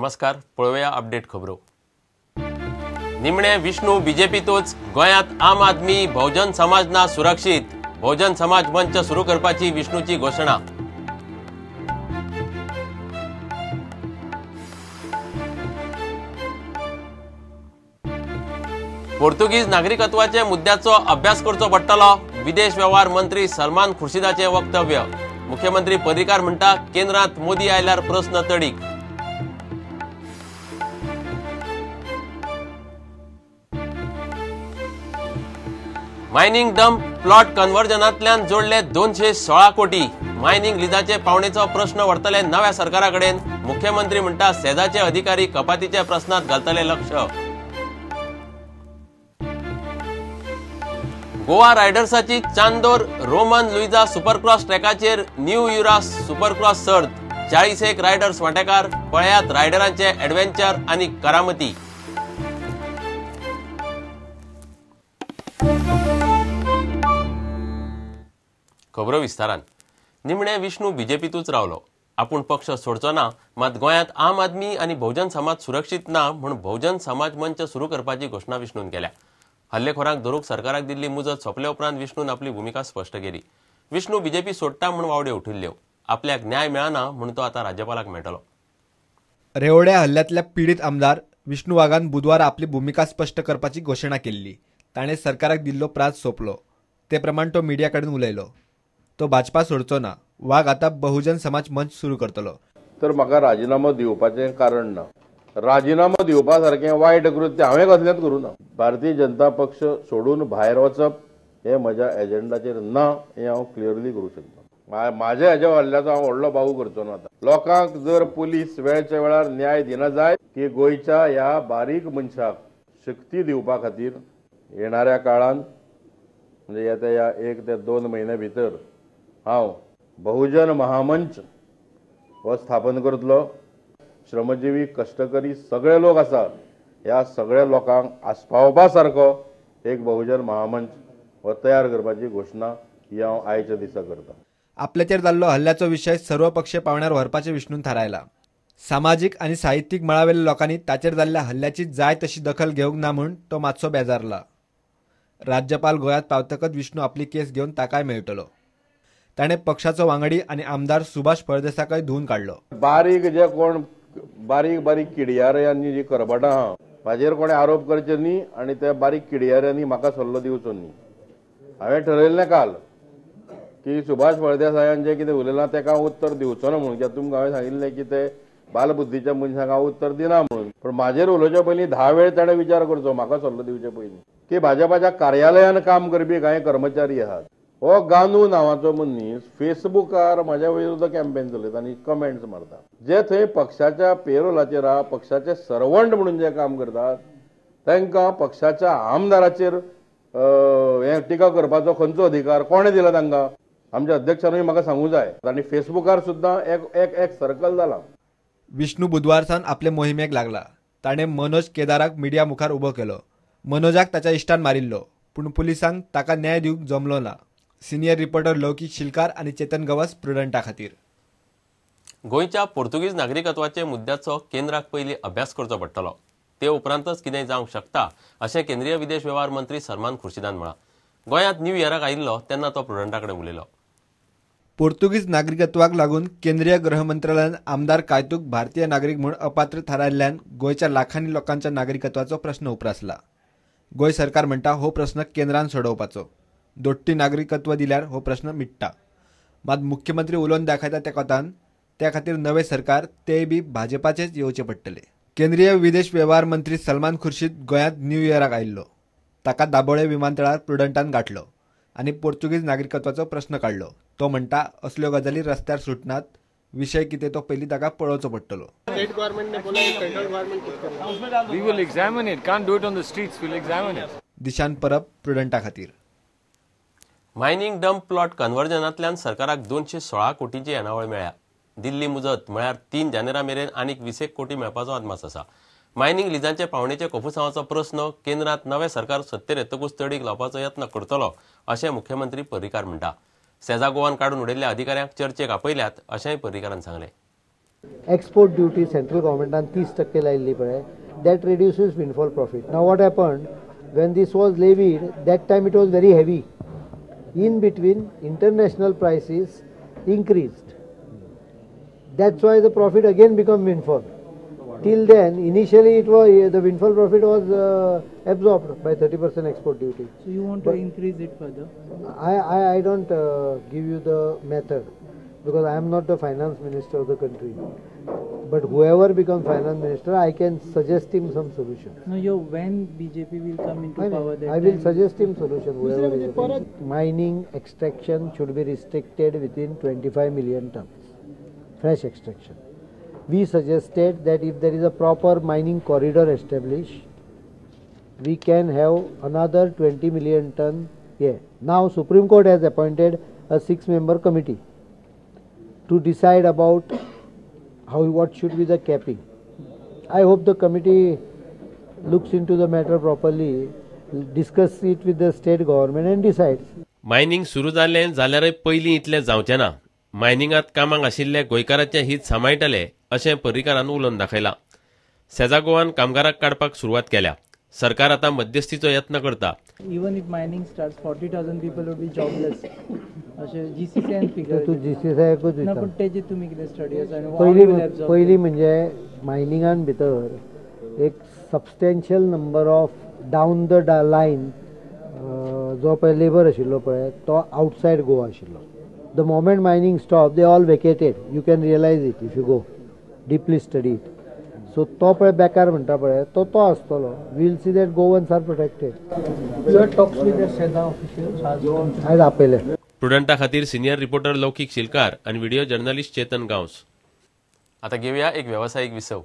नमस्कार, पळोवया अपडेट खबरो। निमणे विष्णू बीजेपीतूच, गोंयांत आम आदमी बहुजन समाज ना सुरक्षीत, बहुजन समाज मंच सुरू करपाची विष्णूची घोशणा। पोर्तुगीज नागरिकत्वाचे मुद्द्याचो अभ्यास करचो पडटलो, विदेश वेव्हार मंत्री सलमान खुर्शीदाचे वक्तव्य। मुख्यमंत्री पर्रीकार म्हणटा केंद्रात मोदी आयल्यार प्रस्न तडीक। मायनिंग डंप प्लॉट कन्वर्जनांतल्यान जोडले 216 कोटी, मायनिंग लिजाचे पावणेचो प्रश्न व्हरतले नव्या सरकारा कडेन। मुख्यमंत्री म्हणटा सेजाचे अधिकारी कपातीच्या प्रस्नात घालतले लक्ष। गोवा रायडर्साची चांदोर रोमन लुईजा सुपरक्रॉस ट्रॅकाचेर न्यू युरा सुपरक्रॉस सर्त, 41 रायडर्स वांटेकार। पळयात रायडरांचे ॲडव्हेंचर आणि करामती। खबरो विस्तारान। निमणे विष्णू बीजेपीतूच रावलो, आपूण पक्ष सोडचो ना, मात गोंयांत आम आदमी आनी बहुजन समाज सुरक्षीत ना म्हूण बहुजन समाज मंच सुरू करपाची घोशणा विष्णून केल्या। हल्लेखोरांक धरूंक सरकाराक दिल्ली मुजत सोंपले उपरांत विष्णून आपली भुमिका स्पश्ट केली। विष्णू बीजेपी सोडटा म्हूण वावड्यो उठिल्ल्यो, आपल्याक न्याय मेळना म्हूण तो आतां राज्यपालाक मेळटलो। रेवड्या हल्ल्यांतल्या पीडित आमदार विष्णू वाघान बुधवार आपली भुमिका स्पश्ट करपाची घोशणा केल्ली। ताणें सरकाराक दिल्लो प्राज सोंपलो, ते प्रमाण तो मिडिया कडेन उलयलो। तो भाजपा सोडचो ना, वाघ आतां बहुजन समाज मंच सुरू करतलो। तर म्हाका राजिनामो दिवपाचें कारण ना, राजिनामो दिवपा सारकें वायट कृत्य हांवें कसलेंच करूं ना। भारतीय जनता पक्ष सोडून भायर वचप हें म्हज्या एजेंडाचेर ना, हें हांव क्लियरली करूं शकता। म्हाज्या हेज्या हल्ल्याचो हांव व्हडलो बाऊ करचो ना। आतां लोकांक जर पुलीस वेळच्या वेळार न्याय दिना जाय की गोंयच्या ह्या बारीक मनशाक शक्ती दिवपा खातीर येणाऱ्या काळान म्हणजे येत्या ह्या 1 ते 2 म्हयन्या भितर हांव बहुजन महामंच हो स्थापन करतलो। श्रमजीवी कष्टकरी सगळे लोक आसात, ह्या सगळ्या लोकांक आस्पावपा सारको एक बहुजन महामंच हो तयार करपाची घोशणा ही हांव आयच्या दिसा करता। आपल्याचेर जाल्लो हल्ल्याचो विशय सर्व पक्षीय पावण्यार व्हरपाचें विष्णून थारायला। सामाजीक आनी साहित्यीक मळावेल्या लोकांनी ताचेर जाल्ल्या हल्ल्याची जाय तशी दखल घेवंक ना म्हूण तो मातसो बेजारला। राज्यपाल गोंयांत पावतकच विष्णू आपली केस घेवन ताकाय मेळटलो। ताणें पक्षाचो वांगडी आनी आमदार सुभाष फळदेसाकय धुवन काडलो। बारीक जे कोण बारीक बारीक किडयाऱ्यांनी जी करबटां आहा म्हाजेर कोणें आरोप करचे न्ही आनी त्या बारीक किडयाऱ्यांनी म्हाका सल्लो दिवचो न्ही। हांवें ठरयल्लें काल की सुभाष फळदेसायान जें कितें उलयलां तेका हांव उत्तर दिवचो ना म्हणून, कित्याक तुमकां हांवें सांगिल्लें की ते बालबुद्धीच्या मनशांक हांव उत्तर दिना म्हणून। पूण म्हाजेर उलोवचे पयलीं 10 वेळ ताणें विचार करचो म्हाका सल्लो दिवचे पयलीं की भाजपाच्या कार्यालयान काम करपी कांय कर्मचारी आहात। हो गानू नांवाचो मनीस फेसबुकार म्हाज्या विरुद्ध कॅम्पेन चलयता आनी कमेंट्स मारता। जे थंय पक्षाच्या पेरोलाचेर आहा, पक्षाचे सर्वंट म्हणून जे काम करतात तांकां पक्षाच्या आमदाराचेर हें टिका करपाचो खंयचो अधिकार कोणें दिला तांकां? आमच्या अध्यक्षानूय म्हाका सांगूं जाय। आनी फेसबुकार सुद्दां एक एक एक सर्कल जाला। विष्णू बुधवार सावन आपले मोहिमेक लागला। ताणें मनोज केदाराक मिडिया मुखार उबो केलो। मनोजाक ताच्या इश्टान मारिल्लो, पूण पुलिसांक ताका न्याय दिवंक जमलो ना। सिनियर रिपोर्टर लौकिक शिलकार आनी चेतन गवस प्रुडंटा खातीर। गोंयच्या पोर्तुगीज नागरिकत्वाचे मुद्द्याचो केंद्राक पयलीं अभ्यास करचो पडटलो, ते उपरांतच कितेंय जावंक शकता अशें केंद्रीय विदेश वेव्हार मंत्री सलमान खुर्शीदान म्हळां। गोंयांत न्यू इयराक आयिल्लो तेन्ना तो प्रुडंटा कडेन उलयलो। पोर्तुगीज नागरिकत्वाक लागून केंद्रीय गृह मंत्रालयान आमदार कायतूक भारतीय नागरीक म्हूण अपात्र थारायल्ल्यान गोंयच्या लाखांनी लोकांच्या नागरिकत्वाचो प्रश्न उप्रासला। गोंय सरकार म्हणटा हो प्रश्न केंद्रान सोडोवपाचो, दोट्टी नागरिकत्व दिल्यार हो प्रश्न मिट्टा। मात मुख्यमंत्री उलोवन दाखयता त्या कोतान त्या खातीर नवें सरकार तेय बी भाजपाचेच येवचें पडटलें। केंद्रीय विदेश वेव्हार मंत्री सलमान खुर्शीद गोंयांत न्यू इयराक आयिल्लो। ताका दाबोळे विमानतळार प्रुडंटान गाठलो आनी पोर्तुगीज नागरिकत्वाचो प्रश्न काडलो। तो म्हणटा असल्यो गजाली रस्त्यार सुटनात, विशय कितें तो पयलीं ताका पळोवचो पडटलो। दिशान परब, प्रुडंटा खातीर। मायनिंग डंप प्लॉट कन्वर्जनांतल्यान सरकाराक 216 कोटींची येणावळ मेळ्ळ्या। दिल्ली मुजत म्हळ्यार 3 जानेरा मेरेन आनीक 20 कोटी मेळपाचो अदमास आसा। मायनिंग लिजांचे पावणेचे कोफुसांवाचो प्रस्न केंद्रांत नवें सरकार सत्तेर येतकूच तडीक लावपाचो यत्न करतलो अशें मुख्यमंत्री पर्रीकार म्हणटा। सेजा गोवान काडून उडयल्ल्या अधिकाऱ्यांक चर्चेक आपयल्यात अशेंय पर्रीकारान सांगलें। एक्सपोर्ट ड्युटी सेंट्रल गव्हर्मेंटान 30% लायिल्ली पळय, that reduces windfall profit. Now what happened when this was levied, that time it was very heavy. In between international prices increased, that's why the profit again become windfall. Till then initially it was the windfall profit was absorbed by 30% export duty. So you want to increase it further? I don't give you the method because I am not the finance minister of the country. But whoever becomes finance minister, I can suggest him some solution. No, yo, when BJP will come into power, that I will suggest him solution. Whoever is mining extraction should be restricted within 25 million tons, fresh extraction. We suggested that if there is a proper mining corridor established, we can have another 20 million ton here. Now Supreme Court has appointed a 6-member committee to decide about what should be the capping. I hope the committee looks into the matter properly, discuss it with the state government and decides. Mining सुरू जालें जाल्यारय पयलीं इतलें जावचें ना. मायनिंगांत कामाक आशिल्ले गोंयकाराचें हित सांबाळटले अशें पर्रीकारान उलोवन दाखयलां. सेजा गोवान कामगाराक काडपाक सुरवात केल्या. सरकार आतां मध्यस्थीचो यत्न करता. Even if mining starts, 40,000 people would be jobless. अशें जीसीसीआयन फिगर. तूं जीसीसीआयकूच ना, पूण तेजे तुमी कितें स्टडी आसा? पयलीं म्हणजे मायनिंगान भितर एक substantial number of down the line जो पळय लेबर आशिल्लो पळय तो आउटसायड गोवा आशिल्लो. The moment mining stop, they all vacated. You can realise it if you go deeply study it. So तो पळय बेकार म्हणटा पळय तो तो आसतलो. Will see that Goans are protected. आयज आपयले. प्रुडंटा खातीर सिनियर रिपोर्टर लौकीक शिलकार आनी व्हिडिओ जर्नलिस्ट चेतन गांवस. आतां घेवया एक वेवसायीक विसव.